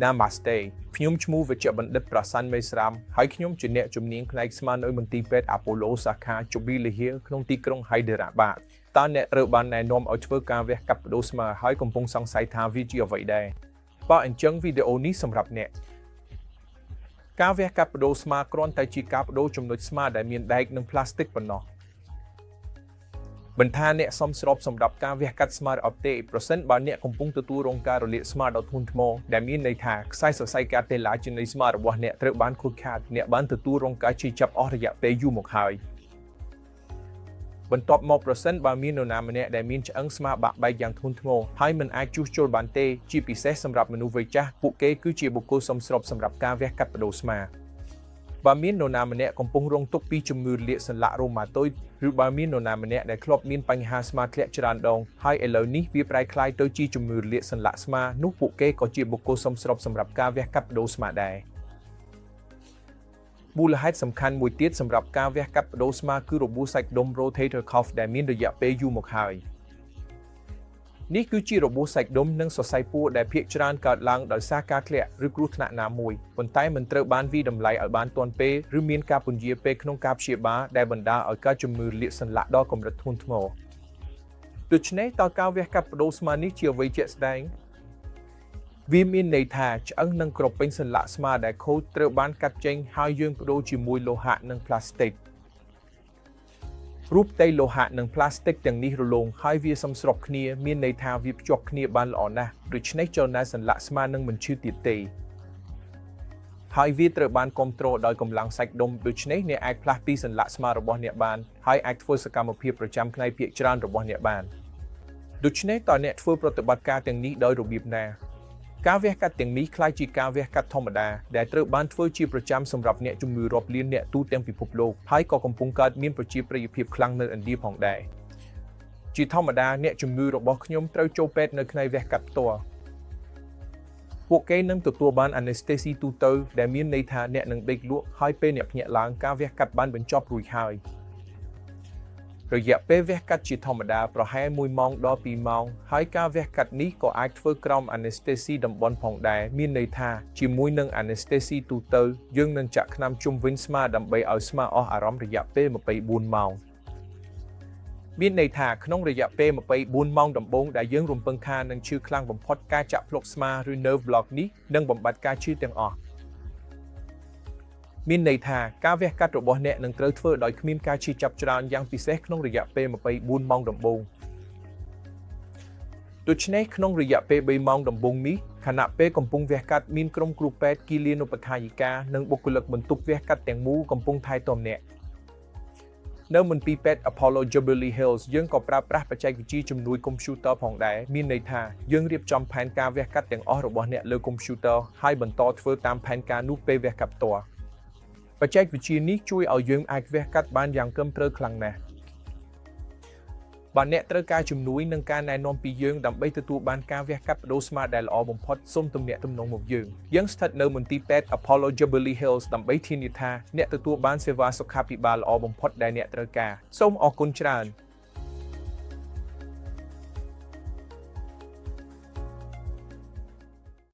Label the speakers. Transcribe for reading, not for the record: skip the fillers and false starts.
Speaker 1: Namaste ខ្ញុំឈ្មោះវេជ្ជបណ្ឌិតប្រសានមេស្រាមហើយខ្ញុំជាអ្នកជំនាញផ្នែកស្មានៅមន្ទីរពេទ្យ Apollo សាខា Jubilee Hill ក្នុងទីក្រុង Hyderabad តើអ្នកត្រូវបានណែនាំឲ្យធ្វើការវះកាត់ប្ដូរស្មាហើយកំពុងសង្ស័យថាវាជាអ្វីដែរបើអញ្ចឹងវីដេអូនេះសម្រាប់អ្នកការវះកាត់ប្ដូរស្មាគ្រាន់តែជាការប្ដូរចំណុចស្មាដែលមានដែកនិងផ្លាស្ទិកប៉ុណ្ណោះមិនថាអ្នកសមស្របសម្រាប់ការវះកាត់ស្មាឬអត់ទេប្រសិនបើអ្នកកំពុងទទួលរងការរលាកស្មាដ៏ធ្ងន់ធ្ងរដែលមានន័យថាខ្សែសរសៃកាតេឡាជានៃស្មារបស់អ្នកត្រូវបានខូចខាតអ្នកបានទទួលរងការឈឺចាប់អស់រយៈពេលយូរមកហើយបន្ទាប់មកប្រសិនបើមាននរណាម្នាក់ដែលមានឆ្អឹងស្មាបាក់បែកយ៉ាងធ្ងន់ធ្ងរហើយមិនអាចជួសជុលបានទេជាពិសេសសម្រាប់មនុស្សវ័យចាស់ពួកគេគឺជាបុគ្គលសមស្របសម្រាប់ការវះកាត់ប្ដូរស្មាបើមាននរណាម្នាក់កំពុងរងទុក្ខពីជំងឺរលាកសន្លាក់រូម៉ាតូយឬបើមាននរណាម្នាក់ដែលធ្លាប់មានបញ្ហាស្មាធ្លាក់ច្រើនដងហើយឥឡូវនេះវាប្រែក្លាយទៅជាជំងឺរលាកសន្លាក់ស្មានោះពួកគេក៏ជាបុគ្គលសមស្របសម្រាប់ការវះកាត់ប្ដូរស្មាដែរមូលហេតុសំខាន់មួយទៀតសម្រាប់ការវះកាត់ប្ដូរស្មាគឺរបួសសាច់ដុំ rotator cuff ដែលមានរយៈពេលយូរមកហើយនេះគឺជារបួសសាច់ដុំនិងសរសៃពួរដែលភាគច្រើនកើតឡើងដោយសារការធ្លាក់ឬគ្រោះថ្នាក់ណាមួយប៉ុន្តែមិនត្រូវបានវាយតម្លៃឲ្យបានទាន់ពេលឬមានការពន្យាពេលក្នុងការព្យាបាលដែលបណ្ដាលឲ្យកើតជំងឺរលាកសន្លាក់ដល់កម្រិតធ្ងន់ធ្ងរដូច្នេះតើការវះកាត់ប្ដូរស្មានេះជាអ្វីជាក់ស្ដែងវាមានន័យថាឆ្អឹងនិងក្រពេញសន្លាក់ស្មាដែលខូចត្រូវបានកាត់ចេញហើយយើងប្ដូរជាមួយលោហៈនិងផ្លាស្ទិករូបផ្ទៃលោហៈនិងផ្លាស្ទិកទាំងនេះរលោងហើយវាសមស្របគ្នាមានន័យថាវាភ្ជាប់គ្នាបានល្អណាស់ដូច្នេះចលនាសន្លាក់ស្មានឹងមិនឈឺទៀតទេហើយវាត្រូវបានគ្រប់គ្រងដោយកម្លាំងសាច់ដុំដូច្នេះអ្នកអាចផ្លាស់ទីសន្លាក់ស្មារបស់អ្នកបានហើយអាចធ្វើសកម្មភាពប្រចាំថ្ងៃភាគច្រើនរបស់អ្នកបានដូច្នេះតើអ្នកធ្វើប្រតិបត្តិការទាំងនេះដោយរបៀបណាការវះកាត់ទាំងនេះក្លាយជាការវះកាត់ធម្មតាដែលត្រូវបានធ្វើជាប្រចាំសម្រាប់អ្នកជំងឺរាប់លានអ្នកទូទាំងពិភពលោកហើយក៏កំពុងកើតមានប្រជាប្រិយភាពខ្លាំងនៅឥណ្ឌាផងដែរជាធម្មតាអ្នកជំងឺរបស់ខ្ញុំត្រូវចូលពេទ្យនៅថ្ងៃវះកាត់ផ្ទាល់ពួកគេនឹងទទួលបាន anesthesia ទូទៅដែលមានន័យថាអ្នកនឹងដេកលក់ហើយពេលអ្នកភ្ញាក់ឡើងការវះកាត់បានបញ្ចប់រួចហើយរយៈពេលវះកាត់ជាធម្មតាប្រហែល1ម៉ោងដល់2ម៉ោងហើយការវះកាត់នេះក៏អាចធ្វើក្រោម anesthesia តំបន់ផងដែរមានន័យថាជាមួយនឹង anesthesia ទូទៅយើងនឹងចាក់ថ្នាំជុំវិញស្មាដើម្បីឲ្យស្មាអស់អារម្មណ៍រយៈពេល24ម៉ោងមានន័យថាក្នុងរយៈពេល24ម៉ោងដំបូងដែលយើងរំពឹងថានឹងឈឺខ្លាំងបំផុតការចាក់ភ្លុកស្មាឬ nerve block នេះនឹងបំបត្តិការឈឺទាំងអស់មានន័យថាការវះកាត់របស់អ្នកនឹងត្រូវធ្វើដោយគ្មានការឈឺចាប់ច្រើនយ៉ាងពិសេសក្នុងរយៈពេល24ម៉ោងដំបូងដូច្នេះក្នុងរយៈពេល3ម៉ោងដំបូងនេះខណៈពេលកំពុងវះកាត់មានក្រុមគ្រូពេទ្យគីលានុបដ្ឋាយិកានិងបុគ្គលិកបន្ទប់វះកាត់ទាំងមូលកំពុងថែទាំអ្នកនៅមន្ទីរពេទ្យ Apollo Jubilee Hills យើងក៏ប្រើប្រាស់បច្ចេកវិទ្យាជំនួយកុំព្យូទ័រផងដែរមានន័យថាយើងរៀបចំផែនការវះកាត់ទាំងអស់របស់អ្នកលើកុំព្យូទ័រហើយបន្តធ្វើតាមផែនការនោះពេលវះកាត់ផ្ទាល់បច្ចេកវិទ្យានេះជួយឲ្យយើងអាចវះកាត់បានយ៉ាងត្រឹមត្រូវខ្លាំងណាស់បើអ្នកត្រូវការជំនួយនិងការណែនាំពីយើងដើម្បីទទួលបានការវះកាត់ប្ដូរស្មាដែលល្អបំផុតសូមទំនាក់ទំនងមកយើងយើងស្ថិតនៅមន្ទីរពេទ្យ Apollo Jubilee Hills ដើម្បីធានាថាអ្នកទទួលបានសេវាសុខាភិបាលល្អបំផុតដែលអ្នកត្រូវការសូមអរគុណច្រើន។